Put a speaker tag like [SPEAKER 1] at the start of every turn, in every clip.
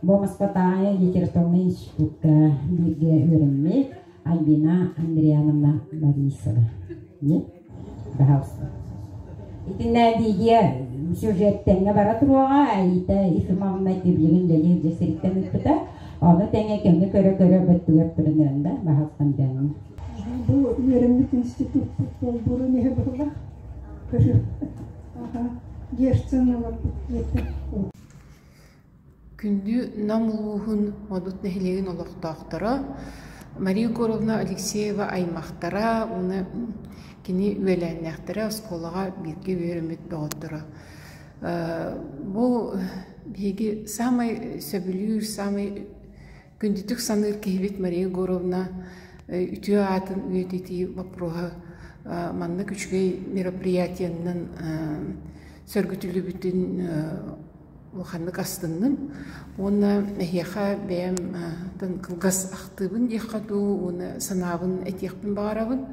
[SPEAKER 1] Бу Москватааҕы литературнай институкка бииргэ үөрэммит Альбина Андриановна Борисова. Пожалуйста. Итиннэ видео сюжет тэҥҥэ бара туруоҕа, Аита Ефимовна билигин үлэлиир дьэ сириттэн ыыппыта. Ону тэҥэ кэмҥэ көрө-көрө бөттүгэр туран да баһалтан дьаҥ.
[SPEAKER 2] Бу үөрэммит институппут долбуурун иһэ быһылах. Көрү. Аха. Герцен олорбут диэтэ.
[SPEAKER 3] Күндү Нам улууһун Модут нэһилиэгин олохтоохторо Мария Егоровна Алексеева аймахтара уонна кини үөлээннээхтэрэ оскуолаҕа бииргэ үөрэммит доҕотторо. Бу биһиги саамай сөбүлүүр, саамай күндүтүк саныыр киһибит Мария Егоровна үтүө аатын үйэтитии боппуруоһа маннык үчүгэй мероприятиеннан сөргүтүллүбүтүн улаханнык астынным уонна эһиэхэ бэйэм кылгас ахтыыбын диэххэ дуу уонна санаабын этиэхпин баҕарабын.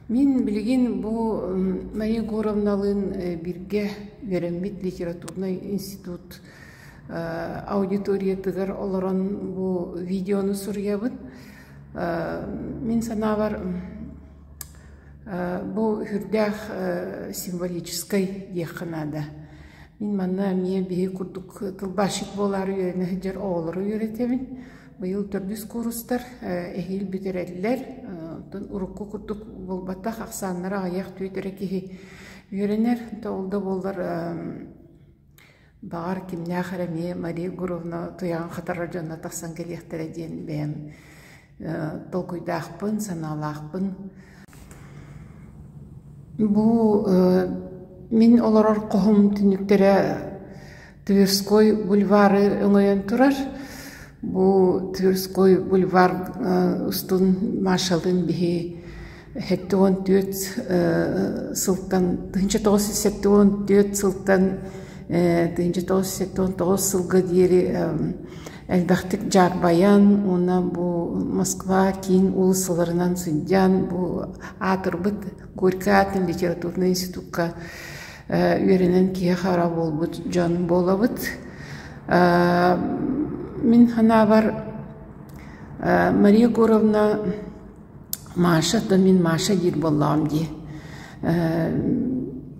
[SPEAKER 3] Мин билигин бу Мария Егоровналыын бииргэ үөрэммит литературнай институт аудиториятыгар олорон бу видеону суруйабын. Мин санаабар бу сүрдээх символическай диэххэ наада. Мин манна эмиэ биһи курдук тылбаасчыт буолаары үөрэнэ сылдьар оҕолору үөрэтэбин. Быйыл төрдүс куурустар эһиил бүтэрэллэр. Оттон урукку курдук буолбатах, ахсааннара аҕыйах түөрт эрэ киһи үөрэнэр. Ол да буоллар баҕар кимнээх эрэ эмиэ Мария Егоровна туйаҕын хатарар дьонно тахсан кэлиэхтэрэ диэн бэйэм толкуйдаахпын, санаалаахпын. Бу мин олорор хоһум түннүктэрэ Тверской бульвары өҥөйөн турар. Бу Тверской бульвар устун Машалыын биһи 74 сылтан 1974 сылтан 1979 сылга диэри элбэхтик дьаарбайан уонна бу Москва киин уулуссаларынан сылдьан бу аатырбыт Горький аатын литературнай институкка үөрэнэн киһи-хара буолбут дьон буолабыт. Мин санаабар Мария Егоровна Маша, то мин Маша диир буоллаҕым дии.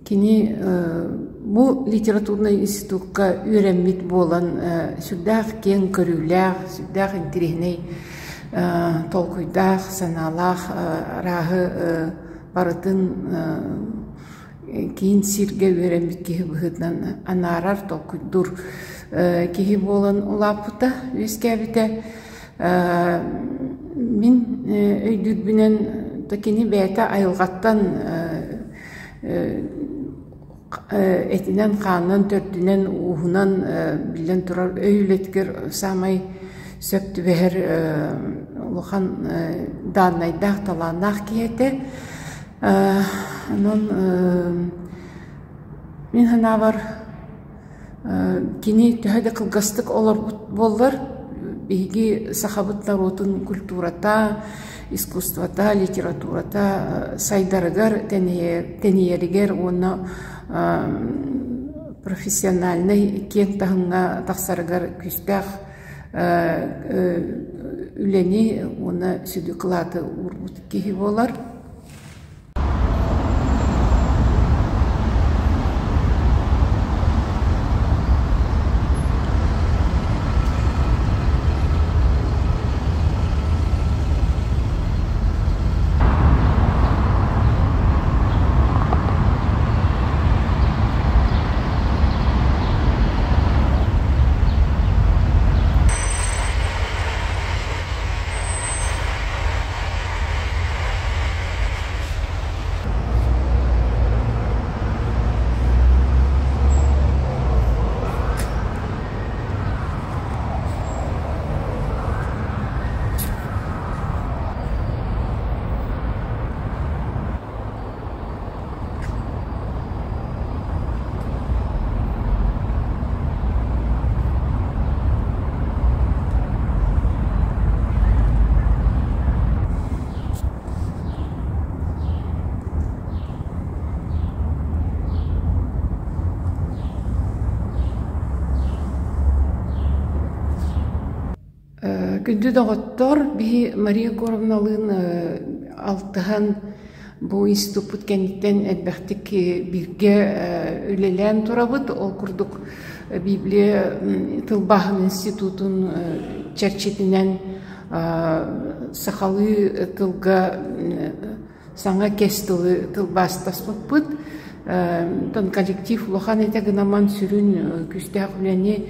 [SPEAKER 3] Кини бу литературнай институкка үөрэммит буолан сүрдээх киэҥ көрүүлээх, сүрдээх интириэһинэй толкуйдаах, санаалаах арааһы барытын киин сиргэ үөрэммит киһи быһыытынан анаарар, толкуйдуур киһи буолан улааппыта, үөскээбитэ. Мин өйдүүрбүнэн кини бэйэтэ айылҕаттан этинэн-хаанынан, төрдүнэн, ууһунан биллэн турар өй үлэтигэр саамай сөп түбэһэр улахан дааннайдаах, талааннаах киһи этэ. Онон мин санаабар Кини төһө да кылгастык олорбут буоллар, биһиги сахабыт норуотун культурата, искусствота, литературата сайдарыгар, тэнийэригэр уонна профессиональнай киэҥ таһымҥа тахсарыгар күүстээх үлэни уонна сүдү кылааты уурбут киһи буолар. Күндү доҕоттор, биһи Мария Егоровналыын алтыһан бу институппут кэнниттэн элбэхтик бииргэ үлэлээн турабыт. Ол курдук Библия тылбааһын институтун чэрчитинэн сахалыы тылга саҥа кэс тылы тылбаастаспыппыт. Онтон коллектив улахан этэ гынаман сүрүн күүстээх үлэни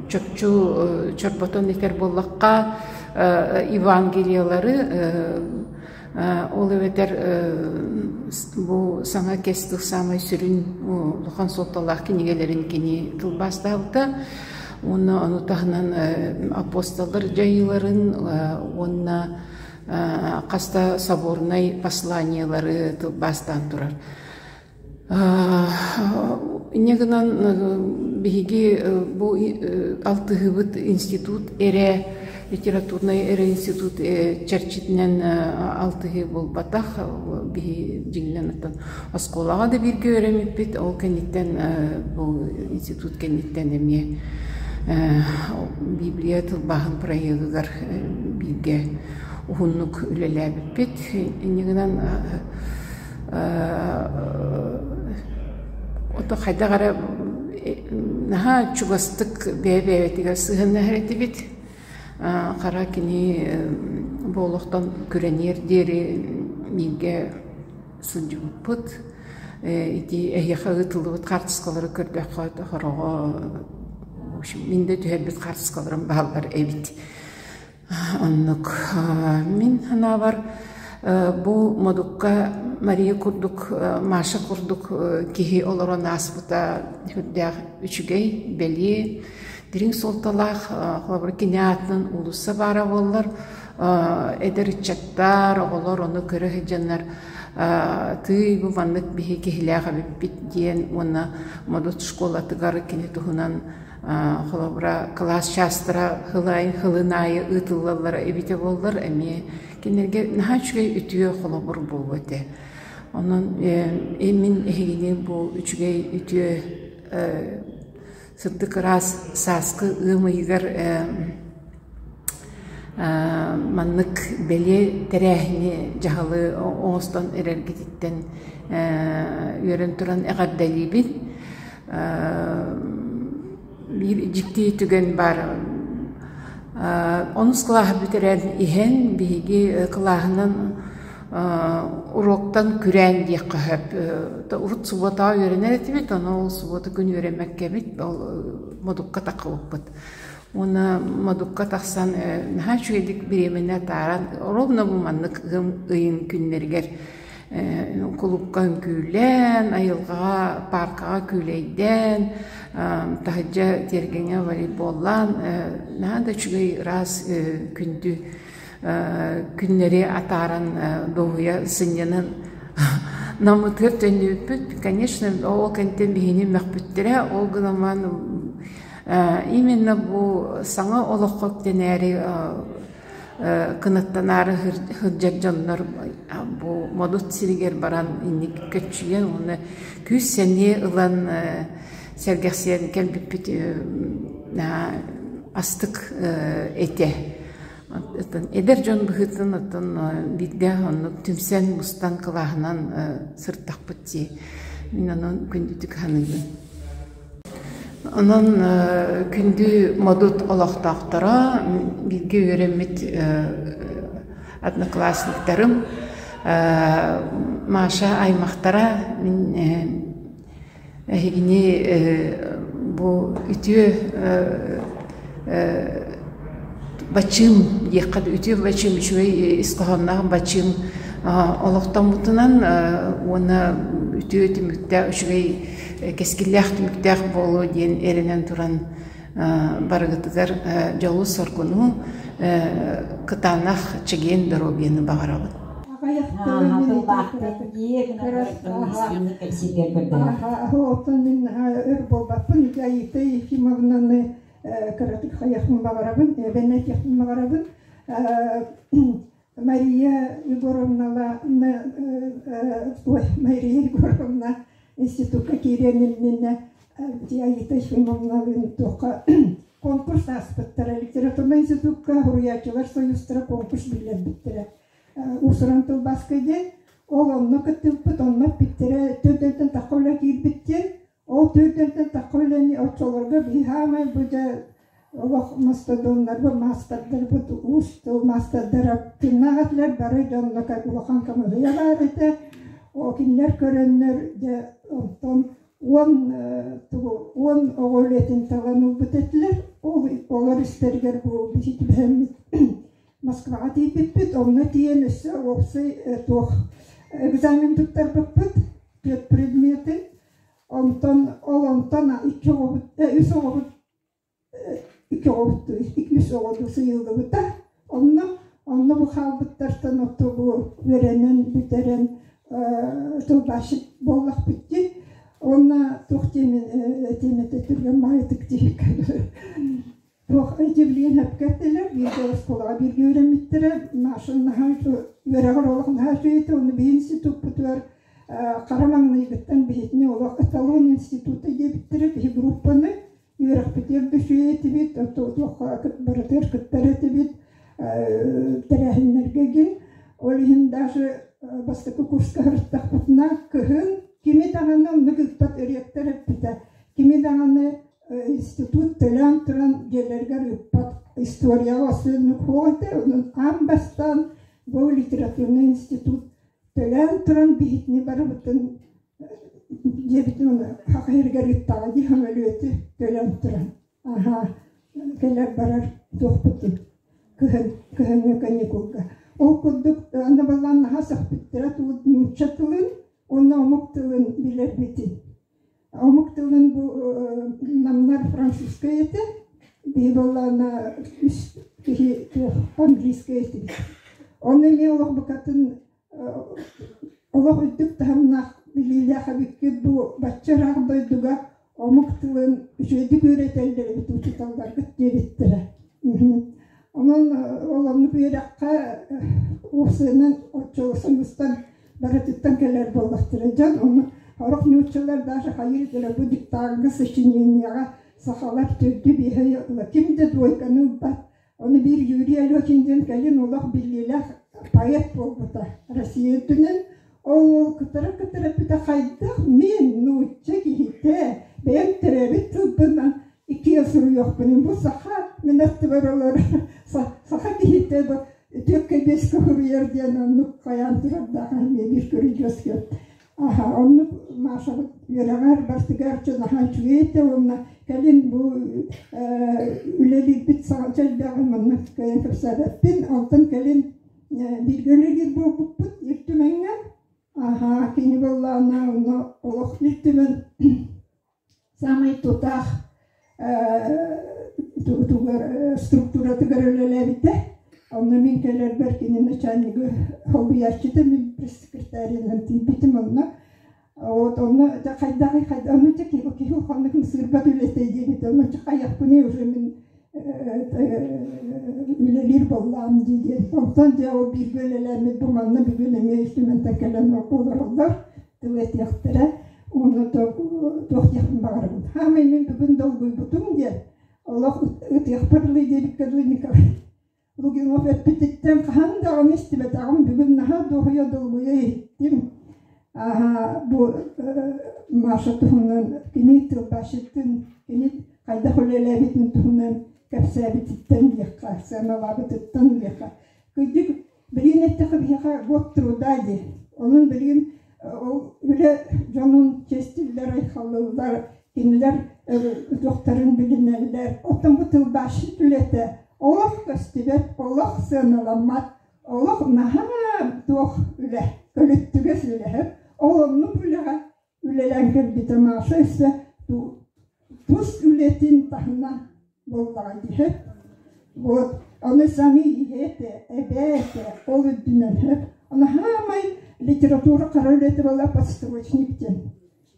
[SPEAKER 3] чопчу чорботон этэр буоллахха Евангелиелары ол эбэтэр бу саҥа кэс тыл саамай сүрүн улахан суолталаах кинигэлэрин кини тылбаастаабыта уонна ону таһынан апостоллар дьайыыларын уонна хас да соборнай посланиелары тылбаастаан турар. Инньэ гынан биһиги бу алтыһыыбыт институт эрэ литературнай эрэ институт чэрчитинэн алтыһыы буолбатах. Биһи дьиҥинэн оттон оскуолаҕа да бииргэ үөрэммиппит, ол кэнниттэн бу институт кэнниттэн эмиэ Библия тылбааһын проегыгар бииргэ уһуннук үлэлээбиппит. Инньэ гынан ото хайдах эрэ наһаа чугастык бэйэ-бэйэбитигэр сыһыаннаһар этибит. Хара кини бу олохтон күрэниэр диэри бииргэ сылдьыбыппыт. Ити эһиэхэ ыытыллыбыт хаартыскалары көрдөххө хороҕо в общем мин да түһэрбит хаартыскаларым бааллар эбит. Оннук. Мин санаабар бу Модукка Мария курдук, Маша курдук киһи олорон ааспыта сүрдээх үчүгэй, бэлиэ, дириҥ суолталаах. Холобура, кини аатынан уулусса баара буоллар, эдэр ыччаттар, оҕолор ону көрө сылдьаннар тыый бу маннык биһи киһилээх эбиппит диэн уонна Модут школатыгар кини туһунан холобура кылаас чаастара хылын аайы ыытыллаллара эбитэ буоллар эмиэ кинилэргэ наһаа үчүгэй үтүө холобур буолуо этэ. Онон мин эһигини бу үчүгэй үтүө сырдык ыраас сааскы ыам ыйыгар маннык бэлиэ тэрээһини дьаһалы оҥостон эрэргититтэн үөрэн туран эҕэрдэлиибин. Биир дьикти түгэн баар. Онус кылааһы бүтэрэн иһэн биһиги кылааһынан уруоктан күрээн диэххэ сөп. Урут субуотаҕа үөрэнэр этибит, ону ол субуота күн үөрэммэккэбит, ол модукка таххыбыппыт. Уонна модукка тахсан наһаа үчүгэйдик бириэмэни атааран, ровно бу маннык ыам ыйын күннэригэр кулуупка үҥкүүлээн, айылҕаҕа, пааркаҕа күүлэйдээн, таһырдьа тиэргэҥҥэ волейболлаан наһаа да үчүгэй ыраас күндү күннэри атааран дуоһуйа сынньанан намытыгар төннүбүппүт. Конечно, ол кэнниттэн биһини мөхпүттэрэ, ол гынан именно бу саҥа олоххо үктэнээри кынаттанаары сылдьар дьоннор бу Модут сиригэр баран инник көччүйэн уонна күүс-сэниэ ылан сэргэхсийэн кэлбиппит астык этэ. Эдэр дьон быһыытынан оттон бииргэ оннук түмсэн мустан кылааһынан сырыттахпыт дии. Мин онон күндүтүк саныыбын. Онон күндү Модут олохтоохторо, бииргэ үөрэммит одноклассниктарым, Маша аймахтара мин эһигини бу үтүө бачыым диэххэ үтүө бачыым үчүгэй ис хоһоонноох бачыым олохтоммутунан уонна үтүө түмүктээх үчүгэй кэскиллээх түмүктээх буолуо диэн эрэнэн туран барыгытыгар дьолу-соргуну кытаанах чэгиэн доруобуйаны баҕарабын.
[SPEAKER 2] Оттон мин өр буолбаппын ити Аита Ефимовнаны кыратык хайахпын баҕарабын, эбэн этиэхпин баҕарабын. Мария Егоровнала ой, Мария Егоровна институкка киириэн иннинэ Аита Ефимовналыын туохха Конкурс ааспыттара. Литературнай институкка суруйааччылар союзтара конкурс биллэрбиттэрэ. Уус-уран тылбааска диэн. Ол онно кыттыбыппыт, онно эппиттэрэ төрдөнтөн тахха үлэ киирбит диэн. Ол төрдөнтөн тахха үлэни оччолорго биһи хаамай бу дьэ олох мастодоннарбыт, маастардарбыт, уус тыл маастардара тыыннаах этилэр, бары дьонно улахан хамыыһыйа баар этэ. Ол кинилэр көрөннөр дьэ онтон 10 оҕо үлэтин талан ылбыт этилэр. Ол олор истэригэр бу биһи түбэһэммит Москваҕа тиийбиппит. Онно тиийэн өссө уопсай туох экзамен туттарбыппыт, түөрт предмети. Онтон ол онтон икки оҕобут, үс оҕобут икки оҕобут үс оҕо сыйыллыбыта. Онно онно бу хаалбыттартан ото бу үөрэнэн бүтэрэн тылбаасчыт буоллахпыт дии. Уонна туох диэмин этиэм этэ түргэн баҕайытык диэбиккэ туох ити билигин сөпкө эттилэр бииргэ оскуолаҕа бииргэ үөрэммиттэрэ Маша наһаа үөрэҕэр олох наһаа үчүгэй этэ уонна биһи институппутугар хара маҥнайгыттан биһитини олох эталон института диэбиттэрэ биһи группаны үөрэхпитигэр да үчүгэй этибит туохха барытыгар кыттар этибит тэрээһиннэргэ гин ол иһин даже бастакы курска сырыттахпытына кыһын кими даҕаны оннук ыыппат ректор эппитэ кими даҕаны институт төлөөн туран дьиэлэригэр ыыппат историяҕа особенник суох этэ онон аан бастаан бу литературнай институт төлөөн туран биһитини барыбытын диэбитин уонна саха сиригэр ыыттаҕа дии сөмөлүөтү төлөөн туран аһаа кэлэр барар туохпутун кыһын кыһыҥҥы каникулга ол курдук аны балаан наһаа сөхпүттэрэ нуучча тылын уонна омук тылын билэрбитин омук тылын бу намнар французскай этэ биһи буоллаҕына үс киһи английскай этибит ону эмиэ олох букатын Олох үрдүк таһымнаах билиилээх эбиккит бу бачча ыраах дойдуга омук тылын үчүгэйдик үөрэтэллэр эбит учууталларгыт диэбиттэрэ. Онон ол оннук үөрэххэ уопсайынан оччо Союзтан барытыттан кэлэр буоллахтара дьон ону сорох нууччалар даже хайыы бу диктаҥҥа сочинениеҕа сахалар төрдү биэһэ ким да двойканы ылбат. Ону биир Юрий Алехин диэн кэлин олох биллиилээх поэт буолбута Россия үрдүнэн. Ол уол кытара-кытара эппитэ хайдах мин нуучча киһитэ бэйэм төрөөбүт тылбынан иккиэ суруйуохпунуй бу саха мин аттыбар олорор саха киһитэ бу түөккэ биэскэ суруйар диэн оннук хайаан турардаах эмиэ биир көрүдьүөскэ Аха, оннук Машабыт үөрэҕэр барытыгар дьэ наһаа үчүгэй этэ уонна кэлин бу үлэлиирбит саҥа элбэҕин манна кыайан кэпсээбэппин. Онтон кэлин бииргэ үлэлиир буолбуппут Ил Түмэҥҥэ. Аха, кини буоллаҕына онно олох Ил Түмэн саамай тутаах структуратыгар үлэлээбитэ. Онно мин кэлэрбэр кини начальнигы солбуйааччыта, мин пресс-секретарынан тиийбитим онно. Вот онно хайдаҕый хайда онно дьэ киһи улаханнык ымсыырбат үлэтэ диэбит онно дьэ хайыахпыный уже мин үлэлиир буоллаҕым дии диэн. Онтон дьэ ол бииргэ үлэлээммит бу манна бүгүн эмиэ Ил Түмэнтэн кэлэн олороллор тыл этиэхтэрэ уонна туох диэхпин баҕарабын. Хаамай мин бүгүн долгуйбутум диэн олох ытыахпар дылы диэбиккэ дылы Николай Лугинов эппититтэн хаһан даҕаны истибэтэҕим бүгүн наһаа дуоһуйа долгуйа иһиттим. Аха бу Маша туһунан кини тылбаасчытын кини хайдах үлэлээбитин туһунан кэпсээбититтэн диэххэ, сыаналаабытыттан диэххэ. Кырдьык Билигин эттэххэ биһиэхэ год труда дии. Онон билигин ол үлэ дьонун чиэстииллэр, айхаллыыллар, кинилэр туохтарын билинэллэр. Оттон бу тылбаасчыт үлэтэ олох көстүбэт, олох сыаналаммат, олох наһаа туох үлэ, көлүттүгэс үлэһит. Ол оннук үлэҕэ үлэлээн кэлбитэ Маша өссө тус үлэтин таһынан буоллаҕа дии. Вот, ону сами ийэтэ, эбээтэ ол үрдүнэн Ону хаамай литература хара үлэтэ буолла подстрочник диэн.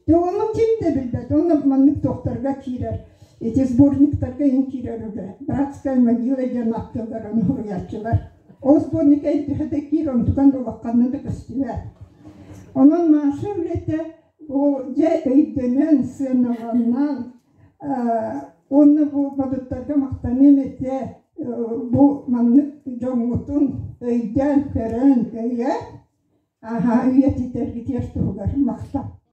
[SPEAKER 2] Дьэ ону ким да билбэт, онно маннык туохтарга киирэр, ити сборниктарга иһин киирэр үлэ. Братская могила диэн ааттыыллар ону суруйааччылар. Ол сборникка төһө да киир, онтукан улаханна да көстүбэт. Онон Маша үлэтэ бу дьэ өйдөнөн, сыаналанан уонна бу бодуттарга Көҥүм этэ бу маннык дьоҥҥутун өйдөөн көрөн өйө аһа үйэтитэргитиэр туһугар махтал.